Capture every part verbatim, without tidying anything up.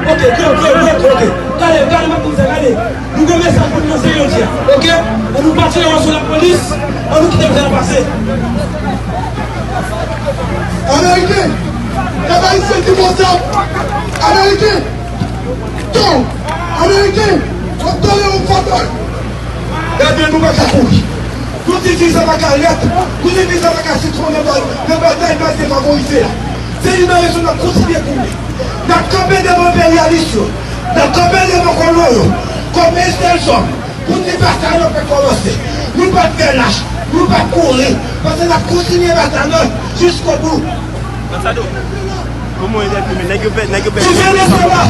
Ok, ok, ok, ok, ok. Gade, gade, m ap di w sa, gade. Nou gen mesaj pou nou lanse jodi a, ok? An nou pa tire yon sou lapolis, an nou kite misye pase. Ameriken, pèp ayisyen ki fòse ap. Ameriken, ton, Ameriken, w ap tande yon fòtòy. Gade, nou pa ka kouri. Yon ti fi sa pa ka lèt, yon ti fi sa pa ka sitwon nan ba-, nan batay baz defavorize a. Se youn nan rezon n ap kontinye kouri. N ap kanpe devan enperyalis yo. N ap kanpe devan kolon yo. Kòm Estelzòm, pou n di batay lan fèk kòmanse. Nou p ap fè lach, nou p ap kouri, paske n ap kontinye batay lan jiskobou. Mansado, kòman w enève, men nèg yo pè, nèg yo pè. Gouvènman sa la,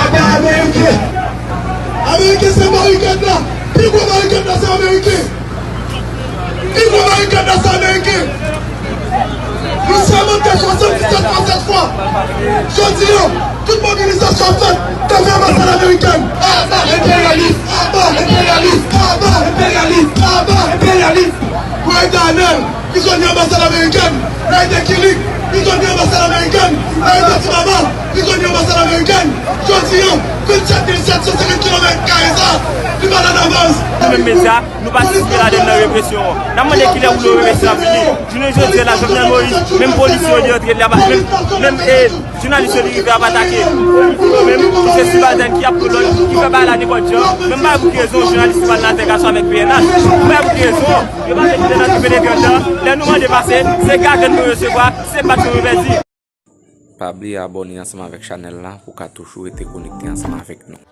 aba Ameriken. Ameriken se barikad la. Pi gwo barikad la se Ameriken. Pi gwo barikad la se Ameriken. Nou sèmante swasanndisèt fwa sèt fwa. Jodi a, tout mobilizasyon fèt devan anbasad amerikèn. Aba enperyalis! Aba enperyalis! Aba enperyalis! Aba enperyalis! Pou ede Anèl, prizonye anbasad amerikèn. Pou ede Kilik, prizonye anbasad amerikèn. Pou ede Ti Baba, prizonye anbasad amerikèn. Jodi a, vennsèt mil sèt san senkant kilomèt kare sa, li pa nan avans. Nou menm medya, nou patisipe ladan nan represyon an. N ap mande kilè woulo represyon ap vini. Jounen jodi a la, Jovenel Moïse, menm polisye yo li antre, li ap, menm, menm, e, jounalis yo li rive ap atake. Polisye yo menm, se sibaltèn ki ap pran lòd, ki fè bagay la nenpòt jan. Menm bagay pou ki rezon jounalis sibaltèn atake asou avèk P N H. Menm bagay pou ki rezon, yo pa vle kite nan tribine granda. Lè nou mande pase, se gagant nou resevwa, se bat yo yo pèdi. Pa bliye abòne ansanm avèk chanèl la pou w ka toujou rete konekte ansanm avèk nou.